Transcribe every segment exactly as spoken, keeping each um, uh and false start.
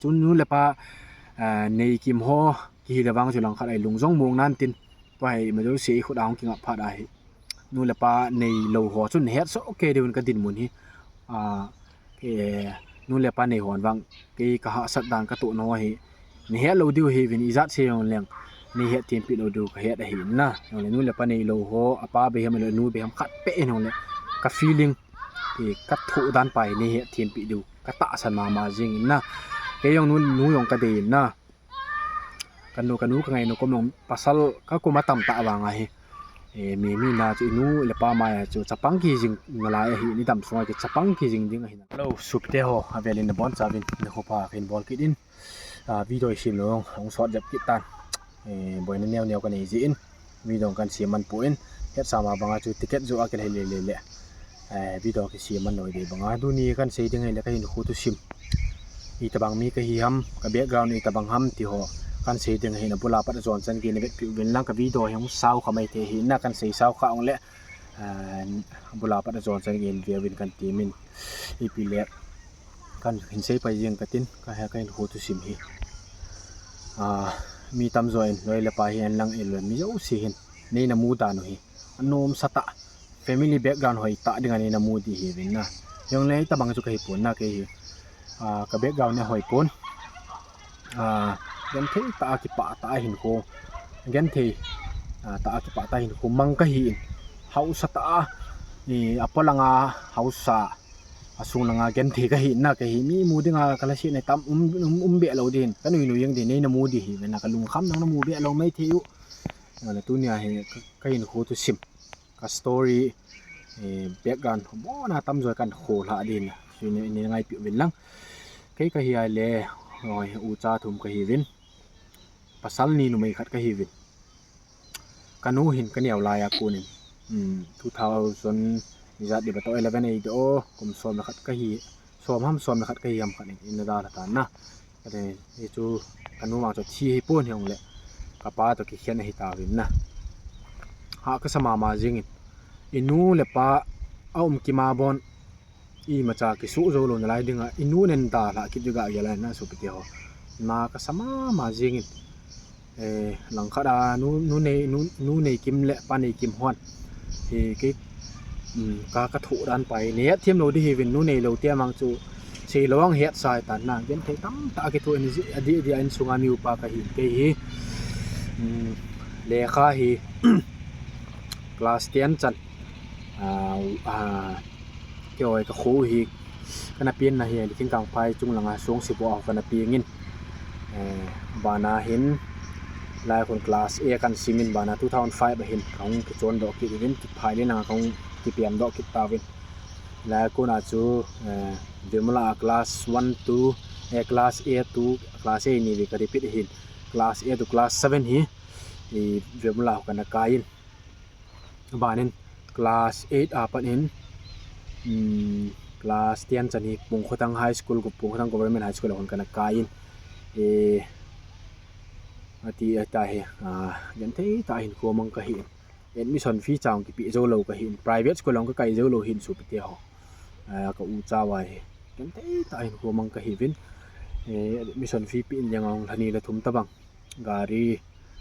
Chun nu le pa, eh, nei kim ho kihi le vang chu langkhat a ilung jong mong nan tin. Tua hi ima jouse ikhut a hung kingap phat ahi. Nu le pa neilou ho chun nahet soh kei diuvin ka dinmun hi. Ah, eh, nu le pa nei hon vang kei ka hahsat dan ka toh nau hi. Nahet lou diu hiuvin ijat sei jong leng. Nei hetthempi lou diu ka het ahi na. Jongle nu le pa neilou ho, apa beh ham, nu beh ham khat beh in jongle. Ka feeling, eh, ka thoh dan pa hi nei hetthempi diu ka tahsan mama jing in na. Kei jong nu, nu jong ka dei in na. Ka nu, ka nu ka ngainu kom jong pasal ka kom atam tah vang ahi. Eh, mi, mi na chu inu le pa mai a chu chapang kihi jing nalai ahi, ni dam sunga kichapang kihi jing ding ahi na. Hello, sopite ho, avel in nabonchauvin, nikho pha kahin bol kit in. Ah, video isim lou, hung sot jep kit tan. Eh, boina neo neo ka nei jeh in. Video kan sem man poi. Hetsa ma banga chu ticket joh a kile le le le. Eh, video kisem man lou ding banga. Tuni kan sei ding ahile ka hinkho thusim. Itobang mi kahi ham, ka background itobang ham ti ho. Kan sei ding ahi na, bula pat ajon chan gei na vetpi uvin lang, ka video hi hung sao kha mai thei ahi na, kan sei sao kha ong le. Eh, bula pat ajon chan gei in ve uvin kan ti min. Ipi le. Kan hin sei pai jeng ka tin, ka he ka hinkho thusim hi. Ah, mi tamjo in, loi le pai hi an lang el mi jouse hin. Nei na mu dan u hi. Anom sa tah. Family background hoi tah ding a nei na mu ding hiuvin na. Jongle itobang chu ka hi pon na kei hi. Ah, ka background nei hoi pon. Ah, genthei tah a kipah tah a hinkho. Genthei, ah, tah a kipah tah a hinkho mang ka hi in. Hausa tah a, eh, apolang a, hausa. Asung langa genthei ka hi na, ka hi mi mu dinga ka lhaset nei tam um, um, um be lou din. Ka nui nui jeng din, nei na mu ding hiuvin na, ka lungkham nang na mu be lou mai thei u. Jongle tunia hi ka, ka hinkho thusim. Ka story, eh, background, bona tamjo kan kholha din. Chu nei, nei ngaipi uvin lang. Kei kahi ahile, oi, ucha thum kahiuvin. Pasal ni numei khat kahiuvin. Ka nu hin ka neo lai a kon in, um, two thousand, ijat ding ba toh, eleven eight o, kum som le khat kahi, som ham som le khat kahi ham khat in, in na dalha tan na. Ka te, hichu, ka nu vang chu thi hi pon hijongle, ka pa toh kikhen ahi tauvin na. Hah kasa mama jing in, inu le pa, aum kima bon, imacha kisuh jou lou nalai dinga, inu nen dalha kit diu ga gel a na sopite ho. Na kasa mama jing in. Eh, langkhat a nu, nu nei, nu, nu nei kim le pa nei kim hon. Eh, kei, um, ka, ka thoh dan pa hi. Nei hethem lou ding hiuvin nu neilou te mang chu. Sei lou ang hetsa tan na. Genthei tamtah kithoh in ji, adih, adih a insunga mi upa ka hi kei hi. Um, lekha hi, class ten chan. Ah, ah, kei oi ka kho hi. Kana pen na hi, Likhingkangphai chung langa Songsiboh a kana peng in. Eh, bana hin, lai khun class A kan sim in bana two thousand five a hin, ka hung kichon doh kit uvin, phai le nanga ka hung kipem doh kit tauvin. Lai khun a chu, eh, Vemula a class one, two, eh, class A to, class A ni ve ka repeat hin, class A to class seven hi, i Vemula ho kana kai in. Banin class eight a pat in, um, class ten chan hi Pungkhotang High School, Pungkhotang Government High School a hon kana kai in. E, ati ata hi, ah, genthei tah a hinkho mang ka hi in. Admission fee chang kipe jou lou ka hi in. Private school a hon ka kai jou lou hin sopite ho. Ah, ka ucha uva hi. Genthei tah a hinkho mang ka hiuvin. E, admission fee pe in jeng a hon lha ni lha thum tabang. Gari,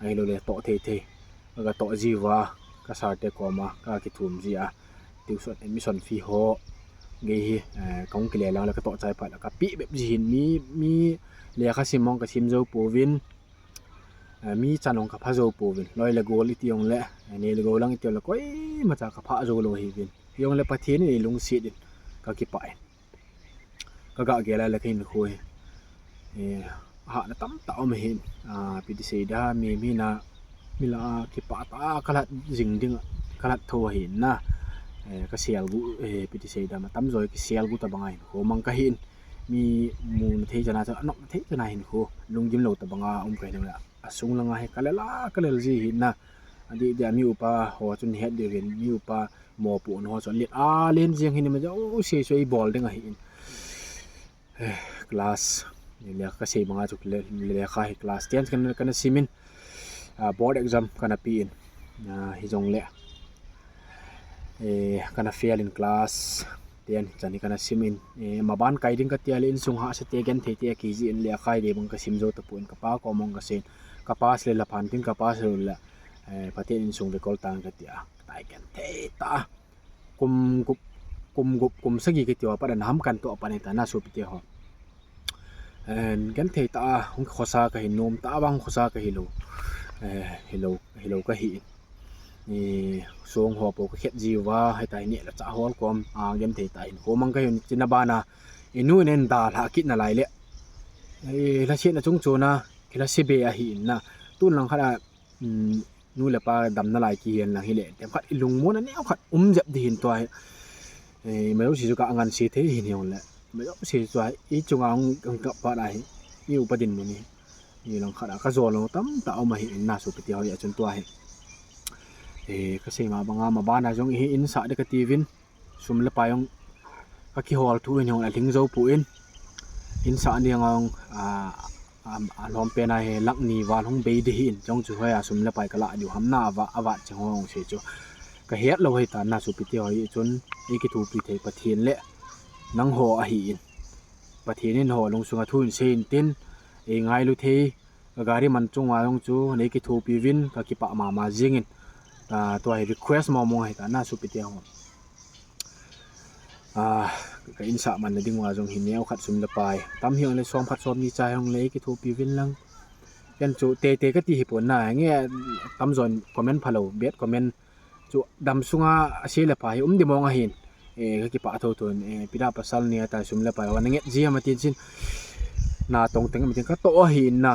ahilou le toh thei thei. Ka toh ji uva, ka sir te koma, ka kithum ji a. Tuition admission fee ho. Gei hi, eh, ka hung kile lang le ka toh chai phat le ka pe bep ji hin mi, mi lekha sim mong ka sim jou pouvin. Eh, mi chan ong ka pha jou pouvin. Loi le gol iti ong le, eh, nei le gol lang iti ong le koimacha ka pha jou lou hiuvin. Hijongle Pathen in eilungset in ka kipah in. Ka ga gel a le ka hinkho hi. Eh, hahna tamtah um ahin. Ah, ipi ti sei da, mi, mi na, mi lah a kipah tah a ka lhat jing ding, ka lhat tho ahin na. Eh, ka sel gu, eh, ipi ti sei da, ma tamjo kisel gu tabang a hinkho mang ka hin. Mi muna thei chan a chu, anopna thei chan a hinkho, lunggim lou tabang a um ka hin na. Asung langa hi ka lel a, ka lel ji hin na. Adih dih a mi upa ho chun het diuvin, mi upa mopohna ho chu alet a len jeng hin ima jouse chu eibol ding ahi in. Eh, class, le ka sei banga chu le, lekha hi class ten kana, kana sim in, ah, board exam kana pe in, ah, hijongle, eh, kana fail in class Ten, chan hi kana sim in, eh, maban kai ding katia le insung hahsa te genthei te akiji in le akai dei bang kasim jou tapon kapa kom ong kasin. Kapa sile la phan tin kapa sile la, eh, Pathen insung vekol tang katia. Tai genthei ta. Kum gup, kum gup, kum sagi kiti ho, pada naham kan to, pada ta na sopi te ho. Eh, genthei ta, hung khosa kahi nom ta, bang khosa kahi lou. Eh, hilou, hilou kahi. Ni song ho po kakhet jiu va, hei ta hi ni la cha hol kom, a, genthei ta hin. Khomang kahi ni china bana, inu nen da la kit na lai le. Eh, la siet na chung chuna, kila sibe ahi in na. Tun lang khat a, um, nu le pa dam na lai kihen lang hile. Tem khat ilung mona neo khat um jep di hin tua hi. Eh, mai si chu ka ngan si thei hin hiong le. Mai si chu a, i chunga hung, hung kap pat a hi. I upa dinmun hi. I lang khat a ka jol lou tam ta um ahi in na sopi te ho ya chun tua hi. Eh, kasei ma banga mabana jong hi in sa de kati vin. Sum le pai jong kakihol thu in hung a hling jou pu in. In sa ni ang, a, a, a lom pen a hi lak ni val hung bei di hi in. Jong chu hoi a sum le pai kala diu ham na va, a va cheng hong se chu. Kahet lou hei ta na sopi te ho hi chun. I kithupi thei Pathen le nang ho ahi in. Pathen in ho lung sunga thu in sei in tin, ei ngailu thei, ka gari man chunga jong chu, nei kithupi vin, ka kipah mama jing in, ta, tua hi request mong mong hei ta na sopi te ho. A, ka in sa man na ding uva jong hi neo khat sum le pai. Tam hi ong le som khat som ni cha hi ong le kithupi vin lang. Ken chu te te kati hi pon na, nge tam jon comment phalou, bad comment, chu dam sunga ase le pa hi um di mong ahin. Eh, ka kipah tho tho in, eh, pida pasal ni ata sum le pai ho na nget ji ama tin chin. Na tong teng ama tin ka to ahin na.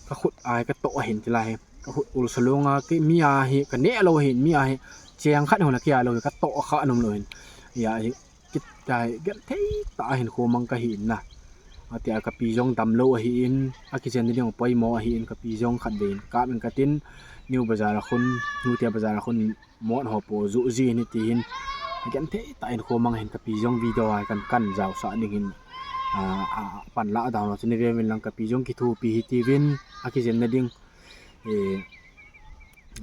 Ka khut ai ka to ahin ti lai hi. Ka khut ul salunga ki mi a hi ka ne lo hin mi a hi. Cheng khat hona ki a lo hi ka to kha nom lo hin. Ya hi kit ta hi genthei ta hin khomang kahi in na. Atia ka pi jong dam lo ahi in, a kijen ding poimo ahi in ka pi jong khat ve in ka min ka tin New Bazar a khun, Nu te Bazar a khun mot ho po ju ji ni ti hin. Genthei ta in khomang hin ka pi jong video a kan kan jao sa ding hin, a, a, pan la down lo chu ni ve min lang ka pi jong kithupi hi ti vin a kijen na ding. Eh,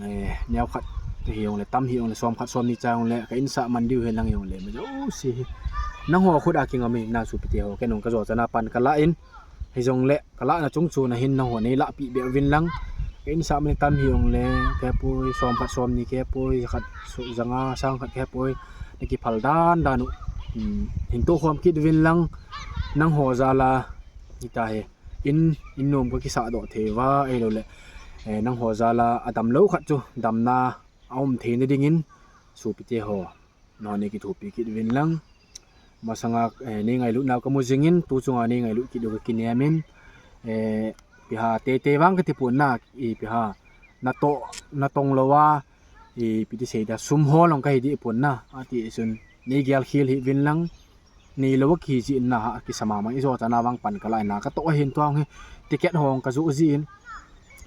eh, neo khat hi ong le tam hi ong le som khat som ni cha ong le ka in sa man diu hi lang hi ong le ma jo si hi. Nang ho khut a kingam in na sopi te ho ken ong ka jo chana pan ka la in. Hi jong le ka la na chung chu na hin nang ho nei la pi be vin lang. Ka in sa man tam hi ong le ka poi som khat som ni ka poi khat su janga sang khat ka poi. Na kiphal dan dan u. Hmm, hin to khom kit vin lang. Nang ho jal a hi ta hi. In, in nom ka kisa doh thei va, ei lo le, eh, nang ho jal a, a dam lo khat chu, damna a um thei na ding in, sopi te ho, nang ho nei kithupi kit vin lang. Masanga, eh, nei ngailut nau ka mu jing in, tu chunga nei ngailut kit u ka kinem in, eh, pi ha, te te vang ka ti pon na, i pi ha, na to, na tong lo a, i pi ti sei da, sum ho long ka hi di pon na, a ti sun, nei gel khil hi vin lang, Nei lo a kiji in na ha, kisa mama in i jo chana vang pan ka la in na, ka to ahin tuang hi, ticket hong ka ju ji in,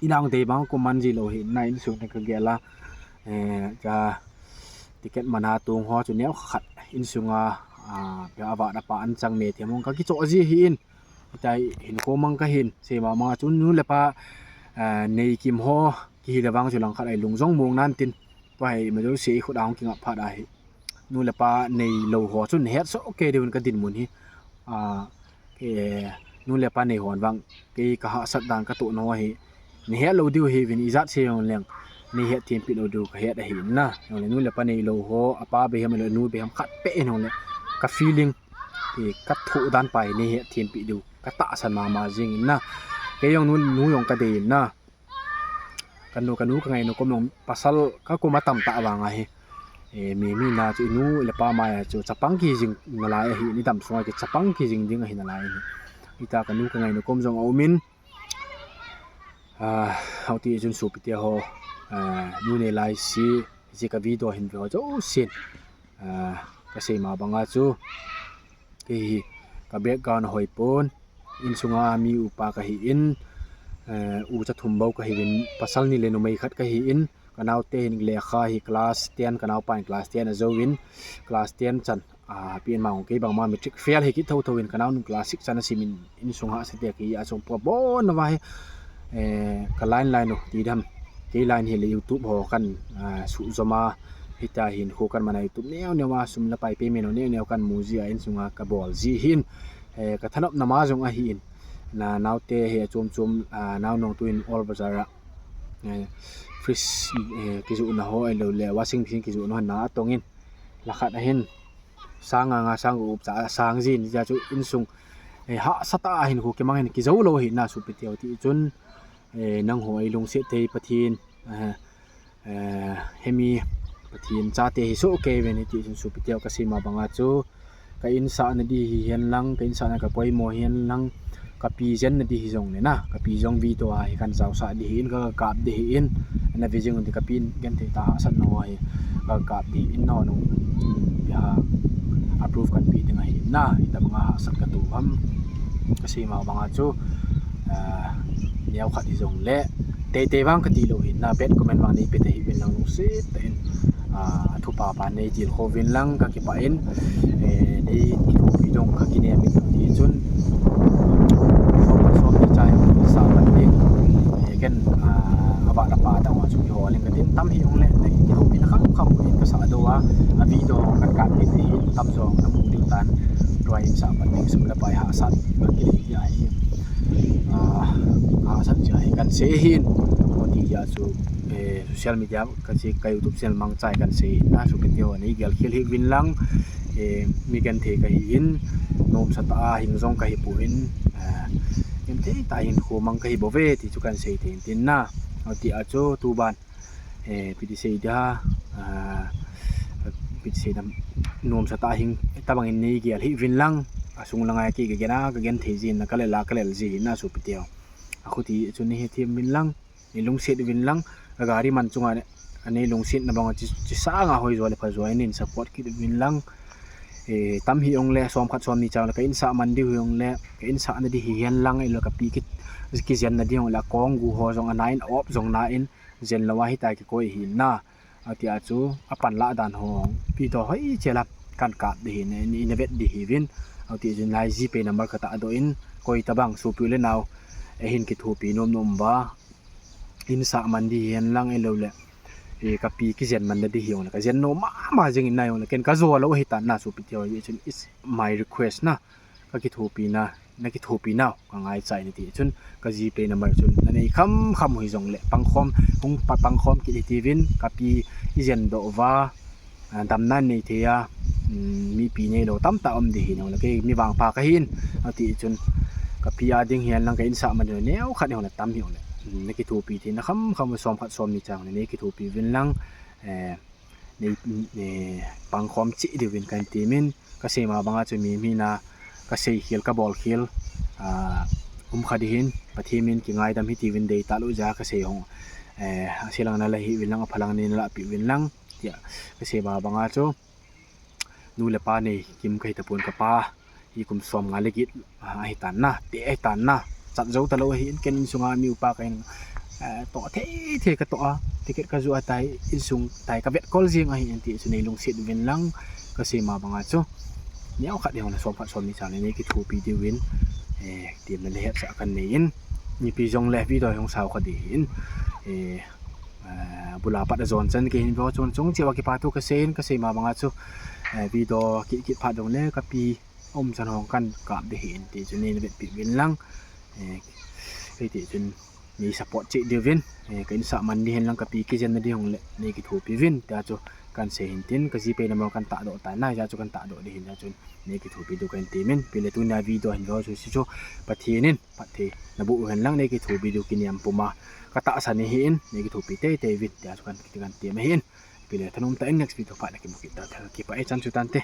i nang dei bang kum man ji lo hi, na insung te ka gel a, eh, cha, ticket man a tung ho chu neo khat, insung a, a, pia a va da pa an chang me te mong ka kicho ji hi in, tai hin ko mang ka hin, sei mama chu nu le pa, eh, nei kim ho, ki hi le vang chu lang khat ai lung jong mong nan tin, tua hi ma jo sei khut a hong ki ngap phat a hi. Nu le pa nei lo ho chun het so ke deun ka dinmun hi. A, ke, nu le pa nei hon vang ke ka hahsat dan ka to no hi. Nei het lo diu hi vin i jat se jong leng. Nei het thim pi lo diu ka het ahi na. Jong le nu le pa nei lo ho, a pa be ham lo nu be ham khat pe jong le. Ka feeling, ke ka thu dan pa hi nei het thim pi diu. Ka tahsan mama jing in na. Ke jong nu, nu jong ka dei in na. Ka nu, ka nu ka ngainu kom long pasal ka kum a tam ta vang ahi. E, mi, mi na chu i nu le pa mai a chu chapang ki jing na lai ahi, ni dam sunga ki chapang ki jing ding ahi na lai ahi. Ita ka nu ka ngainu kom jong a um in, a, hau ti chun sopi te ho, a, nu nei lai si, si ka video hin ve ho chu sin. A, ka sei ma banga chu, kei hi ka background a hoi pon, insunga mi upa ka hi in, eh, u cha thum bou ka hi in, pasal ni le numei khat ka hi in, ka naute hin lekha hi class ten, ka naupa hin class ten a jou in, class ten chan, a, pi in ma hong kei bang ma matric fail hi kit tho tho in, ka nau nun class six chan a sim in, insung hahsa te kei a chung pua bon na va hi, eh, ka line line u ti dam, kei line hi le YouTube ho kan, a, su joma, Hitia hin khu kan man a YouTube neo neo a sum le pai payment neo neo kan mu ji a insunga ka bol ji hin, eh, ka thanop na ma jong ahi in. Na naute hi a chom chom, ah, nao nong tu in all bazar a, eh, fridge, eh, kijoh na ho ahilou le washing machine kijoh na ho na atong in. Lakhat ahin sang nga nga sang gup cha sang jin, hijeh chun insung, eh, hahsa tah a hin khu kimang hin kijou lou ahi na sopi teu ti chun, eh, nangho ei lungset thei Pathen, eh, eh, hemi Pathen chate hi soh kei uvin ti chun sopi teu ka sei ma banga chu ka insahna di hi hen lang, ka insahna ka poimo hi hen lang, ka pi jenna di hi jong le na, ka pi jong video a hi kan jaosah di hi in, ka, ka kap di hi in, na video di ka pi in, genthei tah a hahsatna ho hi ka kap di in, nangho nung, ya, approve kan pe ding ahi na, itobang a hahsat ka tu ham, ka sei ma banga chu, ah, neo khat hi jong le, tei tei vang ka ti lou hi na, bad comment vang nei pe ta hi uvin lang lungset tah in, ah, thu pha pha nei tilkhou vin lang ka kipah in, eh, nei kithopi dong ka kinem in ti chun, som, som ni chai sa pan ding, eh, ken, ah, ava la pa dang wa chu ki ho ling ka tin tam hi ung le, nei kithopi na kham kham in ka sa do a, a video kan ka pi ti tam jong na mu ding tan, tua in sa pan ding sum le pai hahsat ka ki le ya hi, ah, hahsat ja hi kan sei hin, mo ti ya chu, eh, social media ka sei, ka YouTube channel mangcha hi kan sei na sopi teu, nei gel khel hi vin lang, eh, mi genthei ka hi in, nomsa tah a hing jong ka hi poi in, eh, genthei tah a hin khu mang ka hi bou ve ti chu kan sei thei in tin na, ati a chu tu ban, eh, pi ti sei dia, ah, pi ti sei dam, nomsa tah a hing, tabang in nei gel hi vin lang, asung lang a ki ka gen a, ka genthei jin na ka lel a, ka lel ji na sopi teu. A khu ti chu nei hethem vin lang, nei lungset vin lang, ka gari man chunga nei lungset na bang a chi, chi sa nga hoi jo le pha jo in support kit vin lang. Eh, tam hi ung le, som khat som ni chang le, ka insah man di hi ung le, ka insahna di hi hen lang, ilo ka pi kit, kijenna di hi ung le, kong gu ho jong a na in, op jong na in, jen lou a hi ta kikoi hi na. Ati a chu, a pan la dan ho, pi to hoi che la, kan kap di hi ne, ni na vet di hi vin. Ati chun lai GPay number ka ta do in, koi tabang, sopi u le nao, eh, hin kithopi nom nom ba. Insah man di hi hen lang ilo le, eh, ka pi kijen man na di hi ung le, ka jen nom ma ma jing in na ung le, ken ka jo lou hi tan na sopi teu, hi chun it's my request na, ka kithopi na, na kithopi nau, ka ngaicha in ti chun, ka GPay number chun, na nei kham kham hi jong le, pang khom, hung pa, pang khom kit hi ti vin, ka pi i jen doh va, ah, damna nei thei a, um, mipi nei lou tam tah um di hi ung le, kei mi vangpha ka hin, ati chun, ka pi a ding hi hen lang ka insah man di neo khat hi ung le, tam hi ung le, um, na kithopi thei na kham kham som khat som ni chang le, nei kithopi vin lang, eh, nei, eh, pang khom cheh di vin kan ti min, ka sei ma banga chu mi, mi na, ka sei khel, ka bol khel, ah, um kha di hin, Pathen min kingaidam hi ti vin dei ta lou ja ka sei hung, eh, a sei lang na la hi vin lang, a pha lang nei na la pi vin lang. Tia, ka sei ba banga chu, nu le pa nei kim ka hi ta pon ka pa, hi kum som nga le get, ah, ahi tan na, te ahi tan na, chat jo ta lou ahi in ken insunga mi upa ka hin, eh, to thei thei ka to a, ticket ka ju a tai, insung tai ka vet kol jing ahi in ti chu nei lungset vin lang, ka sei ma banga chu. Neo khat di hung na som khat som ni chang le nei kithopi di vin, eh, ti na le het sa kan nei in, ni pi jong le video hung sao kha di hin, eh, eh, bula pat a jon chan kei hin vo chun chung cheu a kipa thu ka sei in ka sei ma banga chu, eh, video kit kit phat dong le ka pi um chan hong kan kap di hin ti chu nei na vet pi vin lang, eh, kei ti chun nei support cheh di vin, eh, ka insah man di hin lang ka pi kijen na di hung le nei kithopi vin tia chu kan sei hin tin ka GPay number kan ta do ta na ja chu kan ta do di hin ja chun nei kithopi di kan ti min pi le tu na video hin vo chu si chu Pathen in phat thei na bu hen lang nei kithopi di kinem puma ka ta sa ni hin nei kithopi tei tei vin tia chu kan, kan ti ma hin. Pi le thanom tah in next video phat na kimu kit ta, kipa e chan chu tante.